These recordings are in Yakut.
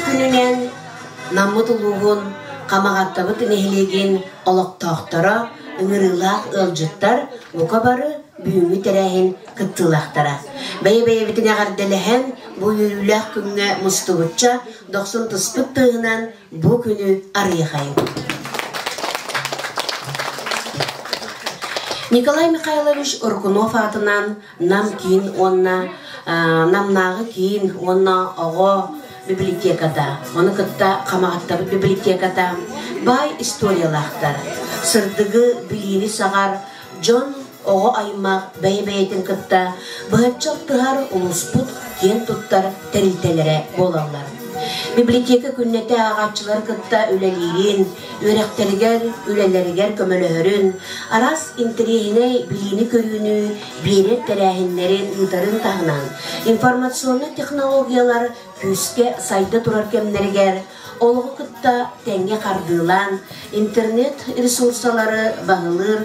күнүнэн Наммыт улууһун Хамаҕаттабыт нэһилиэгин олохтоохторо, ыҥырыылаах ыалдьыттар бука бары бүгүҥҥү тэрээһин кыттыылаахтара. Бэйэ-бэйэбитин эҕэрдэлэһэн, бу үөрүүлээх күҥҥэ мустубучча, дохсун туспут тыаһынан бу күнү арыйахайын. Николай Михайлович Рыкунов аатынан Нам киин уонна Намнааҕы киин уонна оҕо библиотеката, ону кытта Хамаҕаттабыт библиотеката баай историялаахтар, сырдыгы, билиини саҕар дьон оҕо аймах бэйэ-бэйэтин кытта быһаччы алтыһар улууспут киэн туттар тэрилтэлэрэ буолаллар. Библиотека күннэтэ ааҕааччылары кытта үлэлиирин, үөрэхтэригэр, үлэлэригэр көмөлөһөрүн, араас интэриэһинэй билиини-көрүүнү биэрэр тэрээһиннэрин ыытарын таһынан, информационнай технологиялар күүскэ сайда турар кэмнэригэр олоҕу кытта тэҥҥэ хардыылаан, интернет-ресурсалары баһылыыр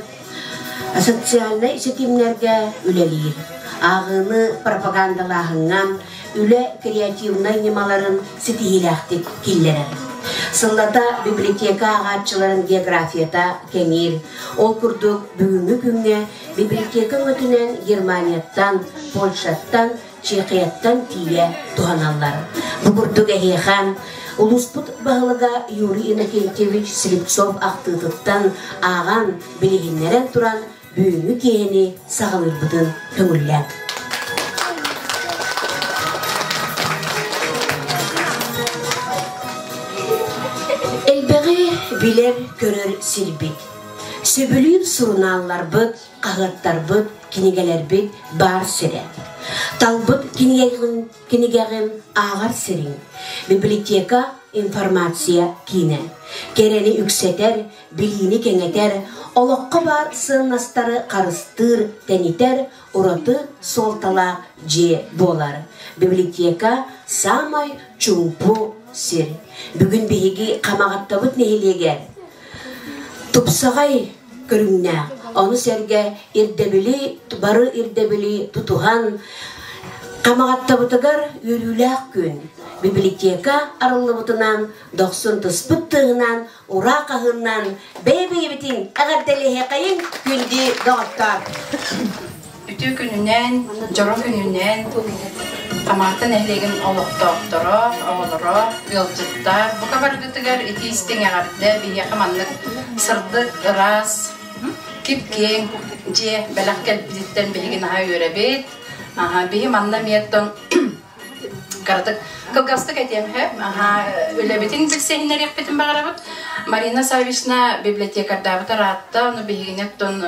социальнай ситимнэргэ үлэлиир, ааҕыыны пропагандалааһыҥҥа үлэ креативнай ньымаларын ситиһиилээхтик киллэрэр. Сыллата библиотека ааҕааччыларын географията кэҥиир. Ол курдук бүгүҥҥү күҥҥэ библиотека өҥөтүнэн Германияттан, Польшаттан, Чехияттан тиийэ туһаналлар. Бу курдук эһиэхэ улууспут баһылыга Юрий Иннокентьевич Слепцов ахтыытыттан ааҕан, билиһиннэрэн туран бүгүҥҥү киэһэни саҕалыырбытын көҥүллээт. Элбэҕи билэр-көрөр сирбит. Сөбүлүүр сурунаалларбыт, хаһыаттарбыт, кинигэлэрбит баар сирэ. Талбыт кинигэҕин, кинигэҕин ааҕар сириҥ. Библиотека информация киинэ. Кэрэни үксэтэр, билиини кэҥэтэр, олоххо баар сыаннастары харыстыыр, тэнитэр ураты суолталаах дьиэ буолар. Библиотека саамай чуумпу сир. Бүгүн биһиги Хамаҕаттабыт нэһилиэгэр тупсаҕай көрүҥнээх, ону сэргэ ирдэбили, бары ирдэбили тутуһан Хамаҕаттабытыгар үөрүүлээх күн. Библиотека арыллыбытынан, дохсун тыспыт тыаһынан Ураа хаһыынан бэйэ-бэйэбитин эҕэрдэлиэхэйиҥ күндү доҕоттоор! Үтүө күнүнэн, дьоро күнүнэн Хамаҕатта нэһилиэгин олохтоохторо, оҕолоро, ыалдьыттар бука барыгытыгар итии-истиҥ эҕэрдэ биһиэхэ маннык сырдык, ыраас, кип-киэҥ дьиэ бэлэх кэлбититтэн биһиги наһаа үөрэбит. Биһи манна эмиэ Кыратык кылгастык этиэм сөп. Үлэбитин билсиһиннэриэхпитин баҕарабыт. Марина Саввична библиотекардаабыт ыраатта, ону биһигини оттон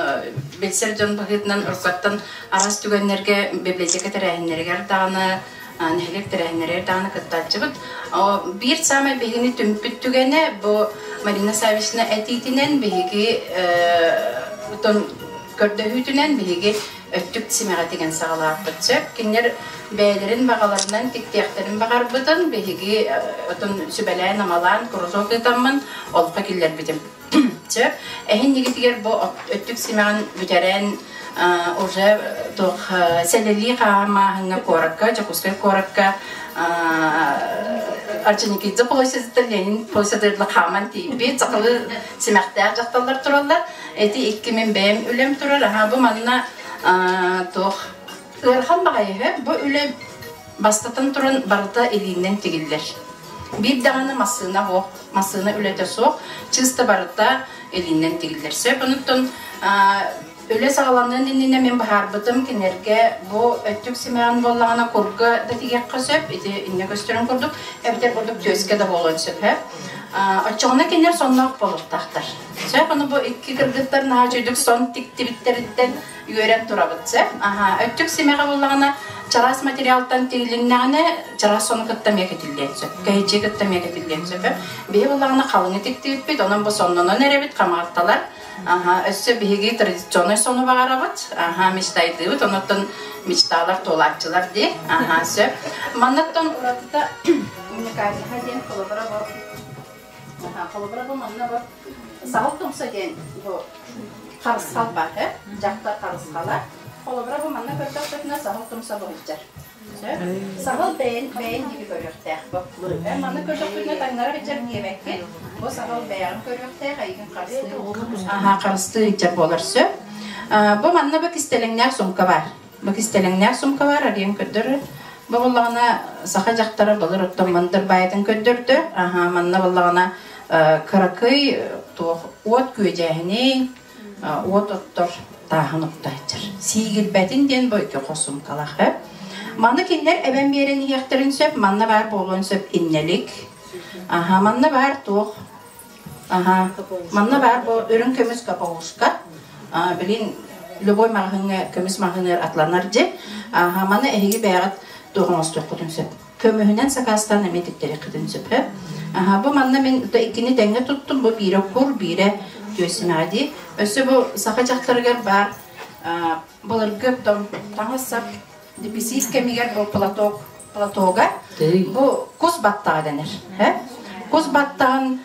билсэр дьон быһыытынан уруккаттан араас түгэннэргэ библиотека тэрээһиннэригэр даҕаны, нэһилиэк тэрээһиннэригэр даҕаны кыттааччыбыт. Биир саамай биһигини түмпүт түгэнэ бу Марина Саввична этиитинэн биһиги оттон көрдөһүүтүнэн биһиги өттүк симэҕэ тигэн саҕалаабыт сөп. Кинилэр бэйэлэрин баҕаларынан тиктиэхтэрин баҕарбытын биһиги отун сүбэлээн-амалаан кружок ыытаммын олоххо киллэрбитим. Сөп. Эһин нигитигэр бу өттүк симэҕин бүтэрэн уже туох сэлэлии хаамааһыҥҥа куоракка, Дьокуускай куоракка Орджоникидзе площадыттан Ленин площадыгар хааман тиийбит сахалыы симэхтээх дьахталлар тураллар. Ити икки мин бэйэм үлэм турар. Аха бу манна туох ыарахан баҕайы бу үлэ бастатан туран барыта илиинэн тигиллэр. Биир даҕаны массыына суох, массыына үлэтэ суох, чыыста барыта илиинэн тигиллэр. Сөп онуттан үлэ саҕаланыан иннинэ мин быһаарбытым кинилэргэ бу өттүк симэҕин буоллаҕына курга да тигиэххэ сөп, ити иннэ көстөрүн курдук, эбэтэр курдук түөскэ да буолуон сөп. Оччоҕуна кинилэр сонноох буолуохтаахтар. Сөп, ону бу икки кыргыттар наһаа үчүгдүк сон тиктибиттэриттэн үөрэн турабыт, сөп. Аха, өттүк симэҕэ буоллаҕына, чараас материалтан тигилиннэҕинэ, чараас сону кытта эмиэ кэтиллиэн сөп. Кэһиччи кытта эмиэ кэтиллиэн сөп. Биһи буоллаҕына халыҥы тиктибиппит, онон бу соннонон эрэбит, хамаҕатталар. Аха, өссө биһиги традиционнай сону баҕарабыт. Аха, мечтайдыыбыт, онуттан мечталар туолааччылар дии. Аха, сөп. Маннаттан уратыта уникальноһа диэн холобура бу Холобура бу манна бу саһыл тумса диэн бу харысхал баар, дьахтар харысхала. Холобура бу манна көрдөхпүтүнэ саһыл тумса бу сылдьар. Саһыл бэйэн бэйэн диэки көрүөхтээх бу. Манна көрдөхпүтүнэ таҥнара сылдьар диэбэккин. Бу саһыл бэйэҕин көрүөхтээх, эйигин харыстыы. Аха, харыстыы сылдьар буолар сөп. Бу манна бу кистэлэҥнээх сумка баар. Бу кистэлэҥнээх сумка баар, арыйан көрдөрөр. Бу буоллаҕына саха дьахтара былыр оттон мындыр баайытын көрдөрдө. Аха, манна буоллаҕына кыракый туох уот күөдьээһини уот оттор тааһын оттооччар. Сиигирбэтин диэн бу икки хос сумкалаах. Маны кинилэр эбэн биэрэн иһиэхтэрин сөп, манна баар буолуон сөп иннэлик. Аха, манна баар туох? Аха, манна баар бу үрүҥ көмүс капаушка. Билин любой маҕаһыыҥҥа көмүс маҕаһыыныгар атланар дьи. Аха, маны эһиги бэйэҕит туох оҥостуоххутун сөп. Көмүһүнэн сакаастаан эмиэ тиктэриэххитин сөп. Аха, бу манна мин иккини тэҥҥэ туттум, бу биирэ кур, биирэ түөсүмэҕэ дии. Өссө бу саха дьахтарыгар баар былыргы таҥас-сап дэписиит кэмигэр бу платок платога бу кус баттаҕа дэнэр. Кус баттаҕын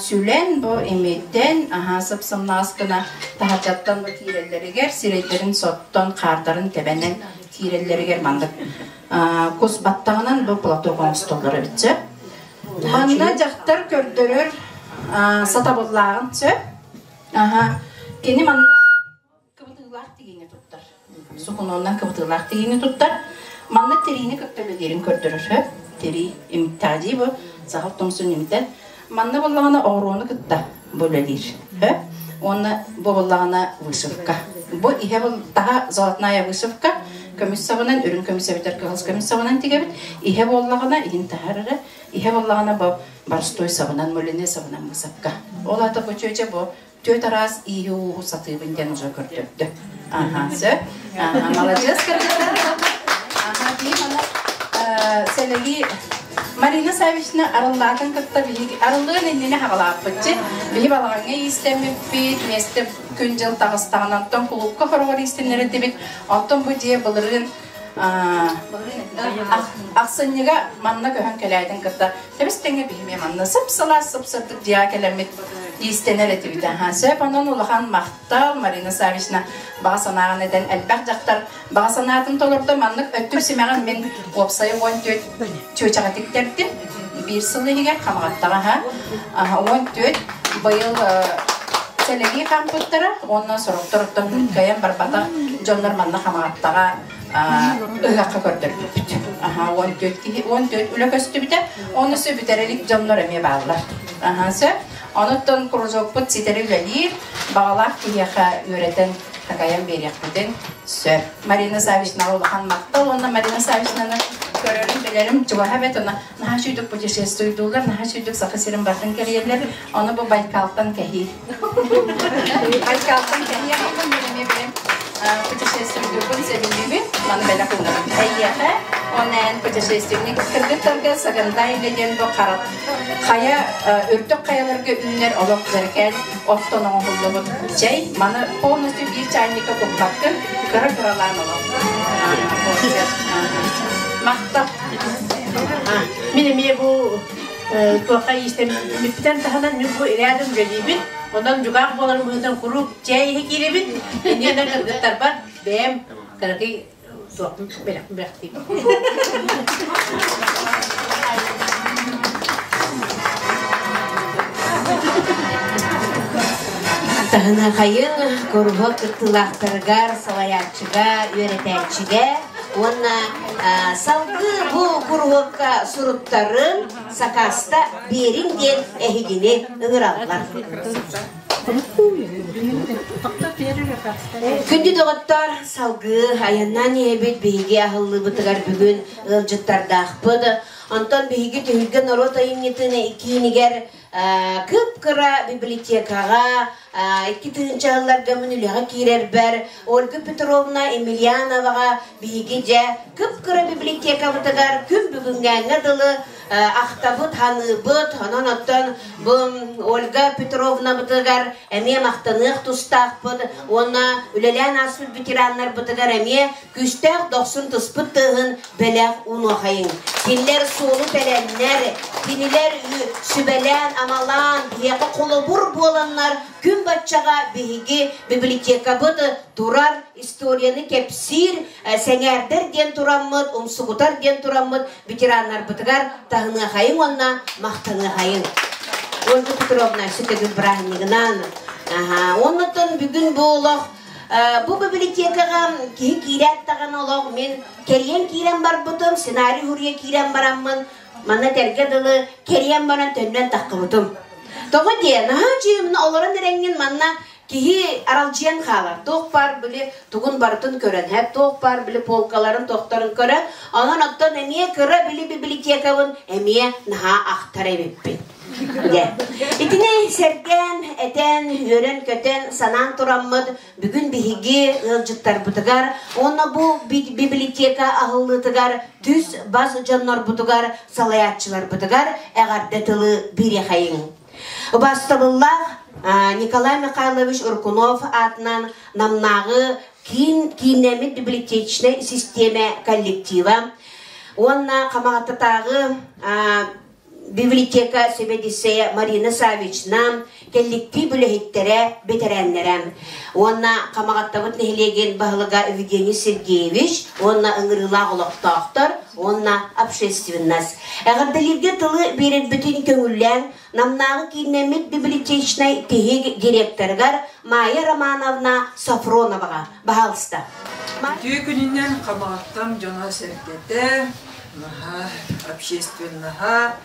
сүлэн бу имиттэн сып-сымнаҕас гына таһырдьаттан бу киирэллэригэр сирэйдэрин соттон хаардарын тэбэнэн киирэллэригэр маннык кус баттаҕынан бу платок оҥостоллор эбит сөп. Манна дьахтар көрдөрөр сатабыллааҕын сөп. Кини манна кыбытыылаах тигиини туттар. Сукунуоннан кыбытыылаах тигиини туттар. Манна тириини кытта үлэлиирин көрдөрөр сөп. Тирии имиттэҕэ дии бу сахал тумсун имитэр. Манна буоллаҕына оҕуруону кытта бу үлэлиир. Уонна бу буоллаҕына вышивка. Бу иһэ таһа золотная вышивка көмүс сабынан, үрүҥ көмүс эбэтэр кыһыл көмүс сабынан тигэбит. Иһэ буоллаҕына иһин таһар эрэ. Иһэ буоллаҕына бу боростуой сабынан, мулине сабынан высыпка. Ол аата бу чүөчэ бу түөрт араас ииһи-ууһу сатыыбын диэн уже көрдөрдө. Аха, сөп. Аха, маладьыас кыргыттар. Аха, кии мана сэлэги Марина Савична арыллаатын кытта биһиги арыллыан иннинэ хаҕалааппытчы. Биһи балаҕаҥҥа иистэммиппит, миэстэ күн-дьыл таҕыстаҕына, оттон кулуупка хороҕор иистэннэрдибит. Оттон бу дьиэ былырыын ахсынньыга манна көһөн кэлээтин кытта тэбис-тэҥҥэ биһимиэ манна сып-сылаас сып-сырдык дьиэҕэ кэлэммит иистэнэр этибит. Аха, сөп онон улахан махтал Марина Савична баҕа санааҕын этэн элбэх дьахтар баҕа санаатын толордо. Маннык өттүк симэҕин мин уопсайа 14 чүөчэҕэ тиктэрдим. Биир сыл иһигэр Хамаҕаттаҕа аха 14 быйыл сэлэлии хаампыттара уонна сорохтор оттон кыайан барбатах дьоннор манна Хамаҕаттаҕа ыһыахха көрдөрбүппүт. Аха, 14 киһи, 14 үлэ көстүбүтэ. Оны бүтэр илик дьоннор эмиэ бааллар. Аха, сөп. Онуттан кружокпут ситэри үлэлиир, баҕалаах киһиэхэ үөрэтэн такайан биэриэхпитин сөп. Марина Савичнаҕа улахан махтал уонна Марина Савичнаны көрөрүм, билэрим чугаһа эбит, уонна наһаа үчүгдүк путешествуйдууллар, наһаа үчүгдүк Саха сирин барытын кэрийэллэр. Ону бу Байкалтан кэһии. Байкалтан кэһии аҕалбын мин эмиэ бэйэм путешествуйдуурбун сөбүлүүбүн. Маны бэлэх уунабын. Эйиэхэ онэн путешественник кыргыттарга Сагандай диэн бу хара хайа үрдүк хайаларга үүнэр олох дьэркээн оттон оҥоһуллубут чэй. Маны полностью биир чайникка куппаккын, кыра-кыралаан олох. Махтал. Мин эмиэ бу туохха иистэммиттэн таһынан мин бу рядом үлэлиибин. Онон дьукаах буоларым быһыытынан куруук чэй иһэ киирэбин. Иннинэн кыргыттарбар бэйэм кыракый туохпун бэлэхпин бэлэхтиибин. Таһынахайын куруһуок кыттыылаахтарыгар, салайааччыга, үөрэтээччигэ уонна салгыы бу куруһуокка суруттарын сакааста биэриҥ диэн эһигини ыҥыраллар. Күндү доҕоттор, салгыы айаннаан иһэбит биһиги аһыллыыбытыгар бүгүн ыалдьыттардаахпыт. Онтон биһиги Түһүлгэ норуот айымньытын киинигэр кып-кыра библиотекаҕа 2000 сылларга мин үлэҕэ киирэрбэр Ольга Петровна Емельяноваҕа биһиги дьэ кып-кыра библиотекабытыгар күн бүгүҥҥээҥҥэ дылы ахтабыт, ханыыбыт. Онон оттон бу Ольга Петровнабытыгар эмиэ махтаныах тустаахпыт уонна үлэлээн ааспыт ветераннарбытыгар эмиэ күүстээх дохсун тыспыт тыаһын бэлэх уунуохайыҥ. Кинилэр суолу тэлэннэр, кинилэр сүбэлээн-амалаан, биһиэхэ холобур буоланнар күн баччаҕа биһиги библиотекабыт турар историяны кэпсиир, сэҥээрдэр диэн тураммыт, умсугутар диэн тураммыт ветераннарбытыгар таһыныахайыҥ уонна махтаныахайыҥ. Ольга Петровна, сүтэгүл бырааһынньыгынан. Оннуттан бүгүн бу олох бу библиотекаҕа киһи киирээт даҕаны олох мин кэрийэн киирэн барбытым, сценарий хуруйа киирэн бараммын, манна тэргэ дылы кэрийэн баран төннөн таххыбытым. Тоҕо диэ, наһаа үчүгэй олорон эрэҥҥин манна киһи аралдьыйан хаалар. Туох баар били тугун барытын көрөн, һэ, туох баар били полкаларын тохторун көрөн, онон оттон эмиэ кыра били библиотекабын эмиэ наһаа ахтар эбиппин. Дьэ. Итини сэргээн, этэн, үөрэн-көтөн, санаан тураммыт бүгүн биһиги ыалдьыттарбытыгар уонна бу библиотека аһыллыытыгар түс бас дьоннорбутугар, салайааччыларбытыгар эҕэрдэ тылы биэриэхэйиҥ. Убаастабыллаах Николай Михайлович Уркунов аатынан Намнааҕы киин кииннэммит библиотечнай систиэмэ коллектива уонна Хамаҕататааҕы библиотека сэбиэдиссэйэ Марина Саввична, кэлликтиип үлэһиттэрэ, бэтэрээннэрэ уонна Хамаҕаттабыт нэһилиэгин баһылыга Евгений Сергеевич уонна ыҥырыылаах олохтоохтор уонна общественность. Эҕэрдэлииргэ тылы биэрэрбитин көҥүллээн Намнааҕы кииннэммит библиотечнай тиһик директорыгар Майя Романовна Софроноваҕа баһаалыста. Үтүө күнүнэн Хамаҕаттан дьоно-сэргэтэ, наһаа общественноһа,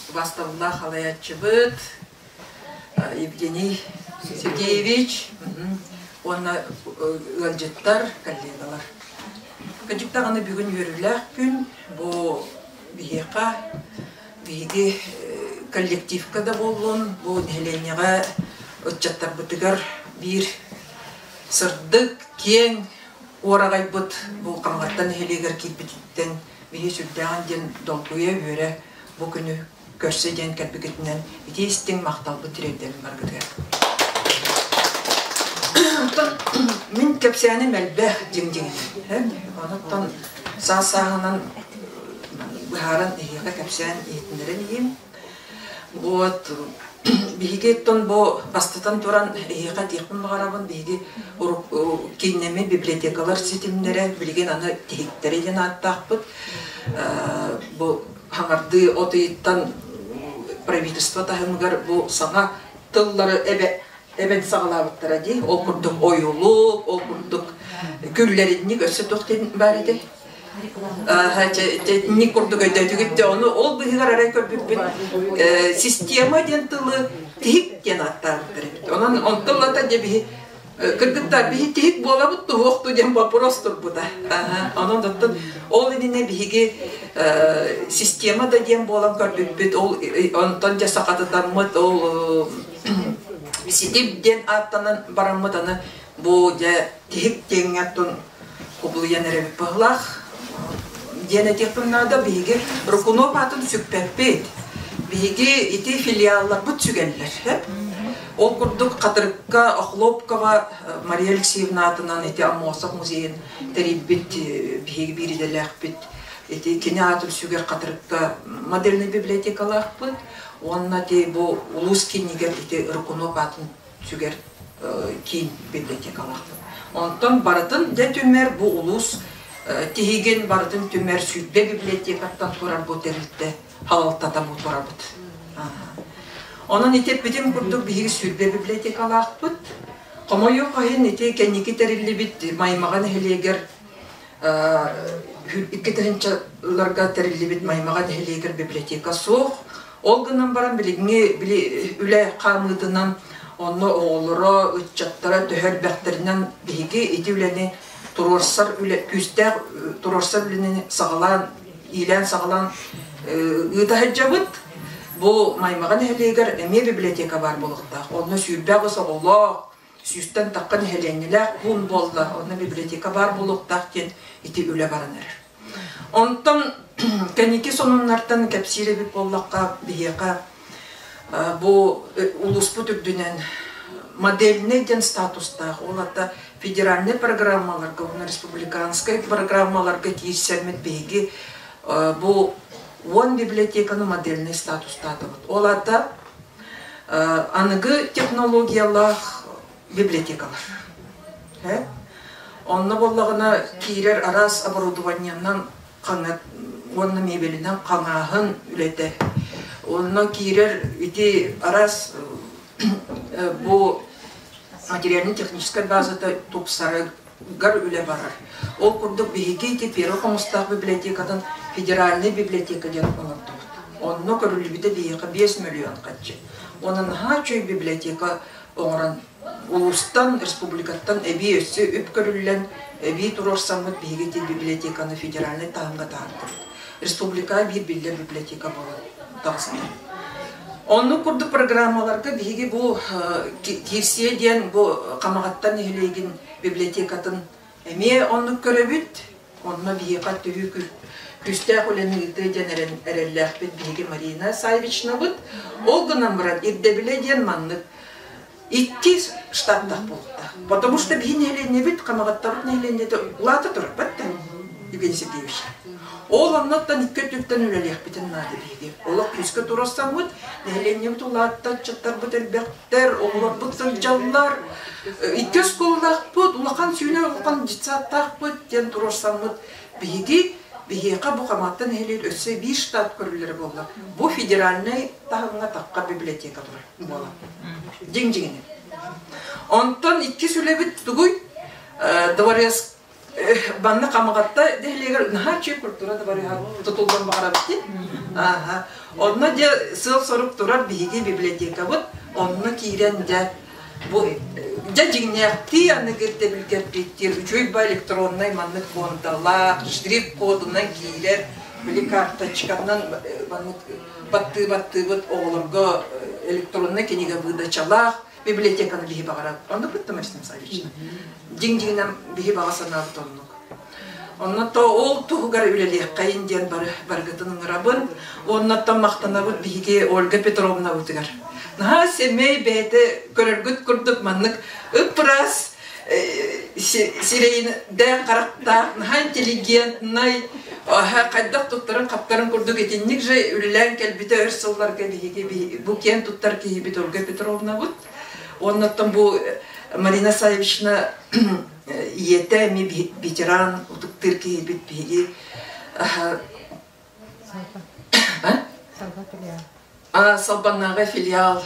убаастабыллаах халайааччыбыт Евгений Сергеевич уонна ыалдьыттар, коллегалар. Кырдьык даҕаны бүгүн үөрүүлээх күн. Бу биһиэхэ, биһиги коллективка да буоллун, бу нэһилиэнньэҕэ ыччаттарбытыгар биир сырдык, киэҥ уораҕайбыт бу Хамаҕатта нэһилиэгэр киирбититтэн биһи сүрдээҕин диэн долгуйа үөрэ бу күнү көрсө диэн кэлбикитинэн итии истиҥ махталбын тириэрдэбин баргытыгар. Оттон мин кэпсээним элбэх дьиҥ-дьиҥинэн. Онуттан саас-сааһынан быһааран эһиэхэ кэпсээн иһитиннэрэн иһиим. Вот биһиги оттон бу бастатан туран эһиэхэ этиэхпин баҕарабын биһиги кииннэммит библиотекалар ситимнэрэ билигин аны тиһиктэрэ диэн ааттаахпыт. Бу хаҥардыы от ыйыттан правительство таһымыгар бу саҥа тыллары эбэ эбэн саҕалаабыттара дии. Ол курдук ойулук, ол курдук күллэринник өссө туох диэн баар этэй? Ник курдук өйдөөтүгүт де ону ол быһыгар арай көрбүппүт система диэн тылы тиһик диэн ааттаабыттар эбит. Онон онтон ылата дьэ биһи кыргыттар биһи тиһик буолабыт туһуохту диэн вопрос турбута. Онон оттон ол иннинэ биһиги система да диэн буолан көрбүппүт ол онтон дьэ сахатытаммыт ол ситим диэн ааттанан бараммыт аны бу дьэ тиһик диэҥҥэ оттон кубулуйан эрэбит быһылаах диэн этиэхпин наада биһиги Рукунов аатын сүкпэппит биһиги ити филиалларбыт сүгэллэр ол курдук Хатырыкка Охлопкова Мария Алексеевна аатынан ити Аммосов музейын тэрийбит биһиги биир идэлээхпит ити кини аатын сүгэр Хатырыкка модельнай библиотекалаахпыт уонна ити бу улуус киинигэр ити Рыкунов аатын сүгэр киин библиотекалаахпыт. Онтон барытын дьэ түмэр бу улуус тиһигин барытын түмэр 20 библиотекаттан турар бу тэрилтэ халалтата бу турабыт. Онон ити эппитим курдук биһиги 20 библиотекалаахпыт. Хомойуох иһин ити кэнники тэриллибит Маймаҕа нэһилиэгэр икки тыһыынчаларга тэриллибит Маймаҕа нэһилиэгэр библиотека суох. Ол гынан баран билиҥҥи үлэ хаамыытынан онно оҕолоро, ыччаттара төһө элбэхтэринэн биһиги ити үлэни туруорсар үлэ күүстээх туруорсар үлэни саҕалаан иилээн-саҕалаан ыыта сылдьабыт. Бу Маймаҕа нэһилиэгэр эмиэ библиотека баар буолуохтаах. Онно 28 оҕолоох, сүүстэн тахха нэһилиэнньэлээх пуун буолла, онно библиотека баар буолуохтаах диэн ити үлэ баран эрэр. Онтон кэнники сонуннартан кэпсиир эбит буоллахха, биһиэхэ бу улууспут үрдүнэн модельный диэн статустаах, ол ата федеральнай программаларга уонна республиканскай программаларга киирсэммит биһиги бу 10 библиотеканы модельный статустаатыбыт. Ол ата. Аныгы технологиялаах библиотекалар. Онно буоллаҕына киирэр араас оборудованиенан хаҥат уонна мебелинэн хаҥааһын үлэтэ. Онно киирэр ити араас бу материально-техническай базата тупсарыгар үлэ барар. Ол курдук биһиги ити Первый Хомустаах библиотекатын федеральный библиотека диэн оҥордубут. Онно көрүллүбүтэ биһиэхэ 5 миллион харчы. Онон наһаа үчүгэй библиотека оҥорон улуустан, республикаттан эбии өссө үп көрүллэн, эбии туруорсаммыт биһиги ити библиотеканы федеральнай таһымҥа таһаардыбыт. Республикаҕа биир биллэр библиотека буолан таҕыста. Оннук курдук программаларга биһиги бу киирсиэ диэн бу Хамаҕаттан нэһилиэгин библиотекатын эмиэ оннук көрөбүт. Онно биһиэхэ төһүү күүстээх үлэни ыытыа диэн эрэллээхпит биһиги Марина Саввичнабыт. Ол гынан баран ирдэбилэ диэн маннык икки штаттаах буолуохтаах. Потому что биһи нэһилиэнньэбит, Хамаҕаттабыт нэһилиэнньэтэ улаата турар, батта, Евгений Сергеевич. Ол оннуттан икки өттүттэн үлэлиэхпитин наада биһиги. Олох күүскэ туруорсаммыт, нэһилиэнньэбит улаатта, ыччаттарбыт элбэхтэр, оҕолорбут сылдьаллар. Икки оскуолалаахпыт, улахан сүүнэ улахан детсадтаахпыт диэн туруорсаммыт биһиги биһиэхэ бу Хамаҕатта нэһилиэгэр өссө биир штат көрүллэрэ буолла. Бу федеральнай таһымҥа тахха библиотека турар буолар. Дьиҥ дьиҥинэн. Онтон иккис үлэбит тугуй? Дворец Манна Хамаҕатта нэһилиэгэр наһаа үчүгэй культура двореһа тутуллан баҕарабыт дии. Ааһа. Онно дьэ сыал-сорук турар биһиги библиотекабыт. Онно киирэн дьэ бу дьэ дьиҥнээхтии аныгы ирдэбилгэ эппиэттиир үчүгэй ба электроннай маннык фондалаах, штрих-кодунан киирэр, били карточканан маннык баттыы-баттыыбыт оҕолорго электроннай кинигэ выдачалаах библиотеканы биһи баҕарабыт. Онно кытта Марина Саввична. Дьиҥ-дьиҥинэн биһи баҕа санаабыт оннук. Онно то ол туһугар үлэлиэххэйин диэн бары барыгытын ыҥырабын. Оннуттан махтанабыт биһиги Ольга Петровнабытыгар. Наһаа сэмэй бэйэтэ көрөргүт курдук маннык ып-ыраас сирэйиндээх харахтаах, наһаа интеллигентнай, хайдах туттарын-хаптарын курдук итинник же үлэлээн кэлбитэ өр сылларга биһиги бу киэн туттар киһибит Ольга Петровнабыт. Оннуттан бу Марина Саввична ийэтэ эмиэ ветеран утуктыыр киһибит биһиги Салбаннааҕы филиал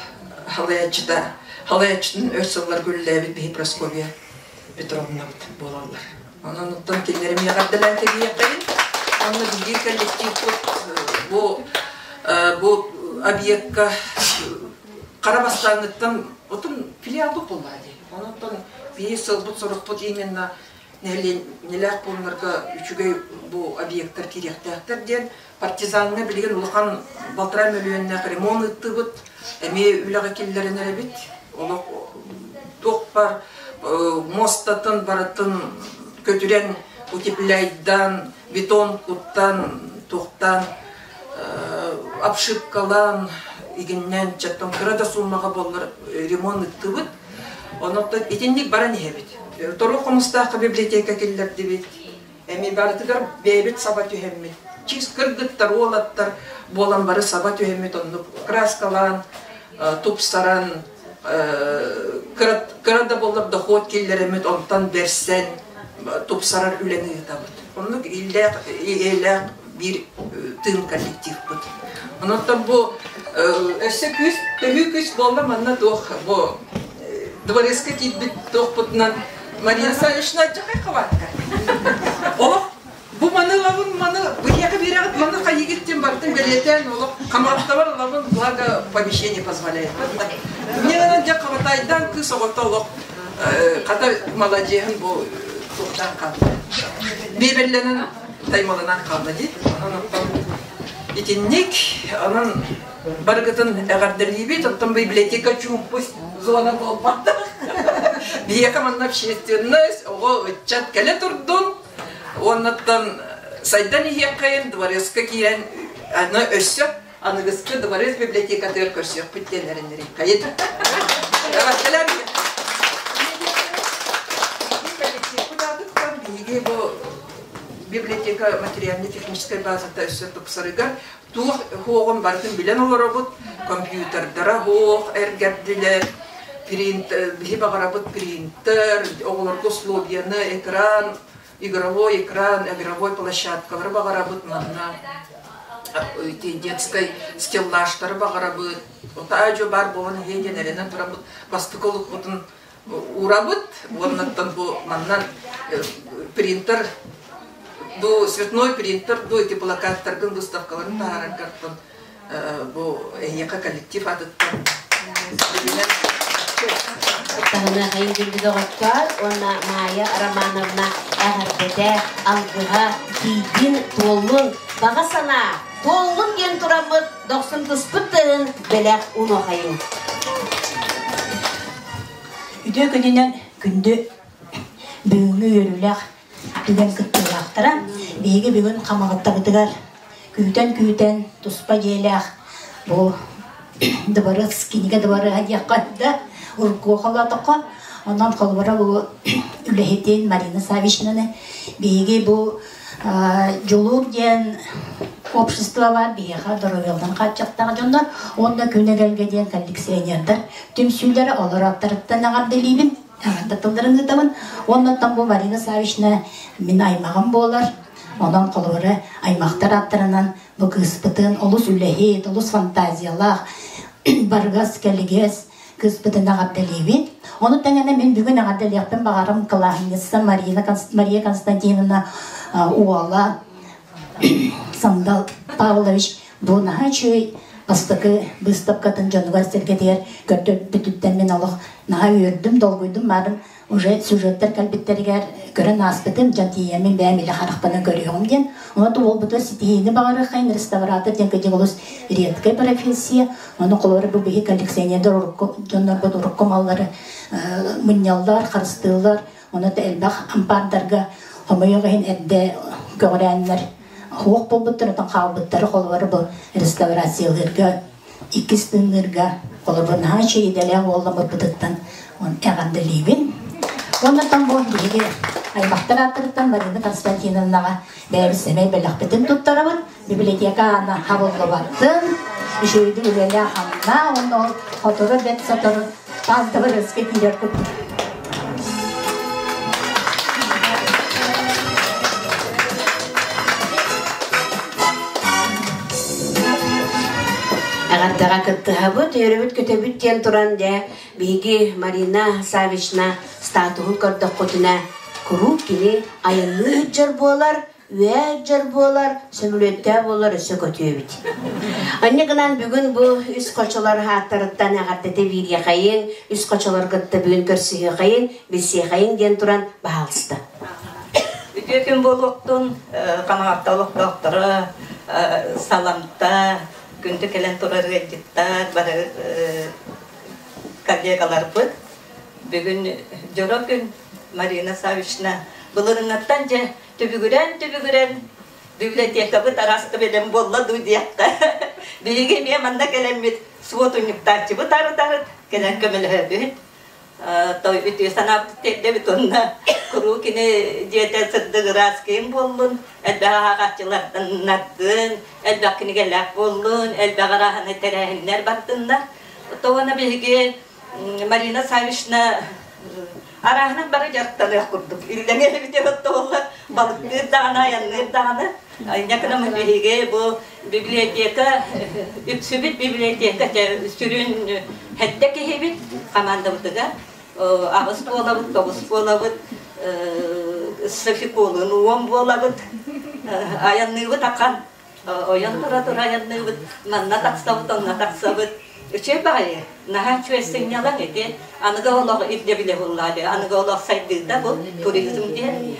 халайааччыта, халайааччытын өр сылларга үлэлээбит биһи Прасковья Петровнабыт буолаллар. Онон оттон кинилэри эмиэ эҕэрдэлээн кэбиһиэххэйин. Онно биһиги коллективпыт бу бу объекка хара бастааҥҥыттан отун филиалбыт буоллаҕа дии. Онон биһи сылбыт-сорукпут именно нэһилиэнньэлээх пууннарга үчүгэй бу объектар киириэхтээхтэр диэн Партизаҥҥа билигин улахан балтараа мөлүйүөннээх ремонт ыыттыбыт, эмиэ үлэҕэ киллэрэн эрэбит. Олох туох бар муостатын барытын көтүрэн, утепляйдан, бетон куттан, туохтаан обшивкалаан, игиннэн, чаттан кыра да суумаҕа буоллар ремонт ыыттыбыт. Онон итинник баран иһэбит. Торук Хомустаахха библиотека киллэрдибит. Эми барытыгар бэйэбит саба түһэммит, чиз кыргыттар, уолаттар буолан бары саба түһэммит оннук краскалаан, тупсаран, кыра да буоллар дохуот киллэрэммит, онтон бэрсэн тупсарар үлэни ыытабыт. Оннук иллээх, эйэлээх биир тыын коллективпыт. Онон бу өссө күүс, төһүү күүс буолла манна туох бу дворецка киирбит туохпутунан Мария Саввична дьахай хабаатка. Олох бу маны ылабын, маны быһыаха биэрэҕит, маны хайыгыт диэн барытын бэлиэтээн олох хамааттабар ылабын, благо помещение позволяет. Мне надо дьэ хабатайдаан кыыс оҕото олох хата маладьыаһын бу туохтаан хаалла. Мебеллэнэн таймаланан хаалла дии. Онон итинник, онон барыгытын эҕэрдэлиибит, оттон библиотека чуумпу зона буолбатах. Биһиэхэ манна общественность, оҕо, ыччат кэлэ турдун. Уоннаттан сайдан иһиэххэйин, дворецка киирэн, аны өссө аныгыскы дворец библиотекатыгар көрсүөхпүт диэн эрэннэриэххэйин. Эҕэрдэлэр! Биһиги бу библиотека материально-техническай базата өссө тупсарыгар туох хуоҕун барытын билэн олоробут. Компьютердара суох эргэрдилэр, принт, биһи баҕарабыт принтер, оҕолорго условияны, экран, игровой экран, игровой площадкалары баҕарабыт манна детской стеллажтары баҕарабыт. Отаа баар буолан иһиэ диэн эрэнэн турабыт. Бастакы олукпутун уурабыт уоннаттан бу маннан принтер ду цветной принтер ду эти плакаттаргын выставкаларын таһаараргартан бу эһиэхэ коллектив атыттан Таһына хайын күндү доҕоттоор уонна Майя Романовна эҕэрдэтэ, алгыһа тиийдин, туоллун, баҕа санаа туоллун диэн тураммыт дохсун туспут тыһын бэлэх унуохайын. Үтүө күнүнэн күндү бүгүҥҥү үөрүүлээх түгэн кыттыылаахтара. Биһиги бүгүн Хамаҕаттабытыгар күүтэн-күүтэн туспа дьиэлээх бу дыбарыас, кинигэ дыбарыаһа диэххэ да, урукку холоотоххо. Онон холобура бу үлэһитин Марина Савичнаны биһиги бу Дьулуур диэн общество баар биһиэхэ доруобуйаларын хааччахтаах дьоннор уонна күн эгэлгэ диэн коллекционердар түмсүүлэрэ олор аттарыттан эҕэрдэлиибин, эҕэрдэ тылларын ыытабын. Уоннаттан бу Марина Савична мин аймаҕым буолар. Онон холобура аймахтар аттарынан бу кыыспытын олус үлэһит, олус фантазиялаах, барыгас, кэлигэс кыыспытын эҕэрдэлиибит. Ону тэҥэнэ мин бүгүн эҕэрдэлиэхпин баҕарым кылааһынньыца Марина Мария Константиновна уола Сандал Павлович бу наһаа үчүгэй бастакы быыстапкатын дьонугар-сэргэтигэр көрдөрбүтүттэн мин олох наһаа үөрдүм, долгуйдум, баарым уже сюжеттар кэлбиттэригэр көрөн ааспытым, дьон тиийэммин бэйэм илэ харахпынан көрүөҕүм диэн. Онон уолбутугар ситиһиини баҕарыаххайын реставратор диэн кыдьык олус редкая профессия. Ону холобура бу биһи коллекционердар урукку дьоннорбут урукку маллары мунньаллар, харыстыыллар. Ону элбэх ампаардарга хомойуох иһин эрдэ көҕүрээннэр суох буолбуттар, отон хаалбыттары холобура бу реставрациялыырга иккис тыынныырга холобур наһаа үчүгэй идэлээх уолламмыппытыттан эҕэрдэлиибин. Уоннаттан бу биһиги аймахтар ааттарыттан Марина Константиновнаҕа бэйэбит сэмэй бэлэхпитин туттарабыт. Библиотека аана хабыллыбатын, үчүгэйдик үлэлээ хамнаа, уонна ол хотору бэт сотору таас дыбарыаска киирэр курдук. Эҕэрдэҕэ кыттыһабыт, үөрөбүт-көтөбүт диэн туран дьэ биһиги Марина Савична статуһун көрдөххүтүнэ куруук кини айанныы сылдьар буолар, үө буолар, сөмөлүөттээх буолар өссө көтүөбүт. Анньа гынан бүгүн бу үс хочолор ааттарыттан эҕэрдэтэ биириэхэйин, үс хочолор кытта бүгүн көрсүһүөхэйин, билсиэхэйин диэн туран баһаалыста. Үтүө күн буолуохтун, Хамаҕатта олохтоохторо, саламта, күндү кэлэн турар ыалдьыттар, бары коллегаларбыт. Бүгүн дьоро күн Марина Савична былырыҥҥаттан дьэ түбүгүрэн-түбүгүрэн библиотекабыт араас бэлэм буолла дуу диэххэ. Биһиги эмиэ манна кэлэммит суотунньуктааччыбыт арыт-арыт кэлэн көмөлөһөбүт. Той үтүө санаабыт тиэрдэбит уонна куруук кини дьиэтэ сырдык ыраас киин буоллун, элбэх ааҕааччыларданнардын, элбэх кинигэлээх буоллун, элбэх арааһынай тэрээһиннэр бардыннар. Тоҕо биһиги Марина Савична арааһынан бары дьарыктаныах курдук. Иллэҥэ эбитэ оттоһоллор, балыктыыр даҕаны, айанныыр даҕаны. Инньэ биһиги бу библиотека, үксүбүт библиотека сүрүн хэттэ киһибит командабытыгар аҕыс буолабыт, тоҕус буолабыт, Софиколун уон буолабыт, айанныыбыт ахан. Ойон тура-тура айанныыбыт, манна тахсабыт, онно тахсабыт. Үчүгэй баҕайы, наһаа үчүгэй сынньалаҥ ити. Аныгы олох ирдэбилэ буоллаҕа дии. Аныгы олох сайдыыта бу туризм диэн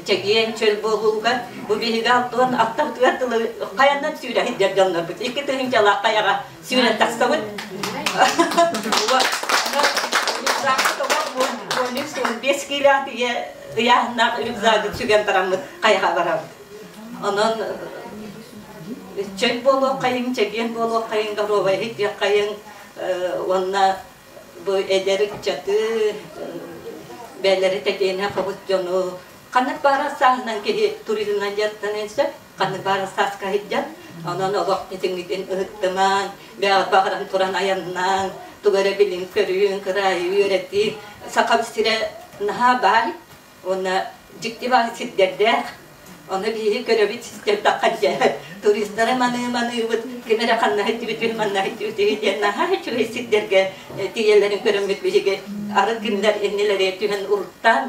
чэгиэн чөл буолууга бу биһиги алтыан аттабытыгар дылы хайанан сүүрэ сылдьар дьоннорбут. Икки тыһыынчалаах хайаҕа сүүрэн тахсабыт. 13-15 киилээх ыйааһыннаах рюкзагы сүгэн бараммыт хайаҕа барабыт. Онон чөл буолуоххайыҥ, чэгиэн буолуоххайыҥ, доруобай иһитиэххэйиҥ уонна бу эдэр ыччаты, бэйэлэри тэтиэнэх хобут дьону ханнык баара сааһынан киһи туризмынан дьарыктаныан сөп, ханнык баара сааска сылдьан. Онон олох итиҥҥитин ыһыктымаҥ, бэйэҕит баҕаран туран айаннааҥ, тугу эрэ билиҥ-көрүҥ, кыраайы үөрэтии. Сахам сирэ наһаа баай уонна дьикти баай сирдэрдээх. Ону биһиги көрөбүт сирдэххэ дьэ туристары маныы-маныыбыт, ким эрэ ханна сылдьыбыт үһү, манна сылдьыбыт үһү диэн наһаа үчүгэй сирдэргэ тиийэллэрин көрөммүт биһиги арыт кинилэр иннилэригэр түһэн уруттаан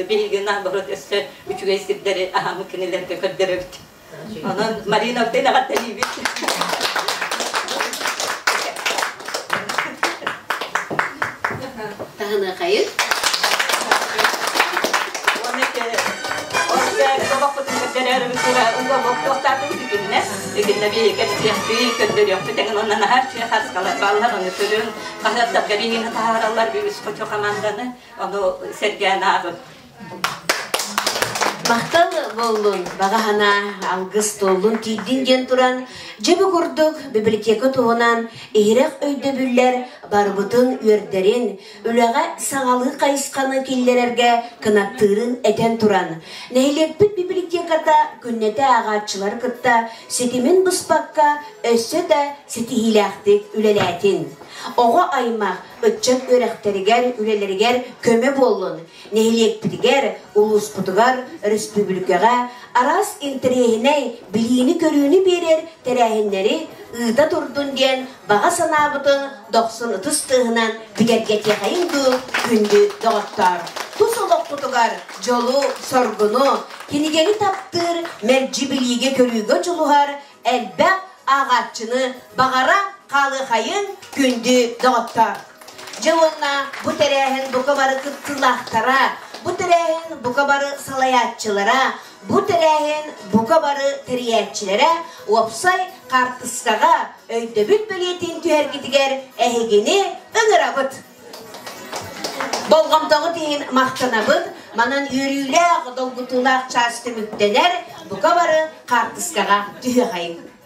биһиги наоборот өссө үчүгэй сирдэри аһаммыт кинилэргэ көрдөрөбүт. Онон Мариновтыын эҕэрдэлиибит. Таһыныахайын. Итиннэ биһиги кэпсиэхпит, көрдөрүөхпүт эҥин онно наһаа үчүгэй хаскалар бааллар, ону көрүҥ, хаһыаттарга биһигини таһаараллар үгүс хочо хамаанданы, ону сэргээн ааҕыҥ. Махтал буоллун, баҕа санаа алгыс туоллун тиийдин диэн туран, дьэ бу курдук библиотека туһунан иһирэх өйдөбүллэр барыбытын үөрдэрин, үлэҕэ саҥалыы хайысханы киллэрэргэ кынаттыырын этэн туран, нэһилиэкпит библиотеката күннэтэ ааҕааччылары кытта ситимин быспакка өссө да ситиһиилээхтик үлэлээтин. Оҕо аймах ыччат үөрэхтэригэр, үлэлэригэр көмө буоллун, Нэһилиэкпитигэр, улууспутугар, өрөспүүбүлүкэҕэ араас интэриэһинэй билиини-көрүүнү биэрэр тэрээһиннэри ыыта турдун диэн баҕа санаабытын дохсун ытыс тыаһынан бигэргэтиэхэйиҥ дуу, күндү доҕоттоор! Тус олохпутугар дьолу-соргуну, кинигэни таптыыр, мэлдьи билиигэ-көрүүгэ дьулуһар элбэх ааҕааччыны баҕара хаалыахайыҥ, күндү доҕоттоор! Дьэ уонна бу тэрээһин бука бары кыттыылаахтара, бу тэрээһин бука бары салайааччылара, бу тэрээһин бука бары тэрийээччилэрэ уопсай хаартыскаҕа өйдөбүл бэлиэтин түһэргитигэр эһигини ыҥырабыт! Болҕомтоҕут иһин махтанабыт. Манан үөрүүлээх, долгутуулаах чаас түмүктэнэр. Бука бары хаартыскаҕа түһүөхайыҥ.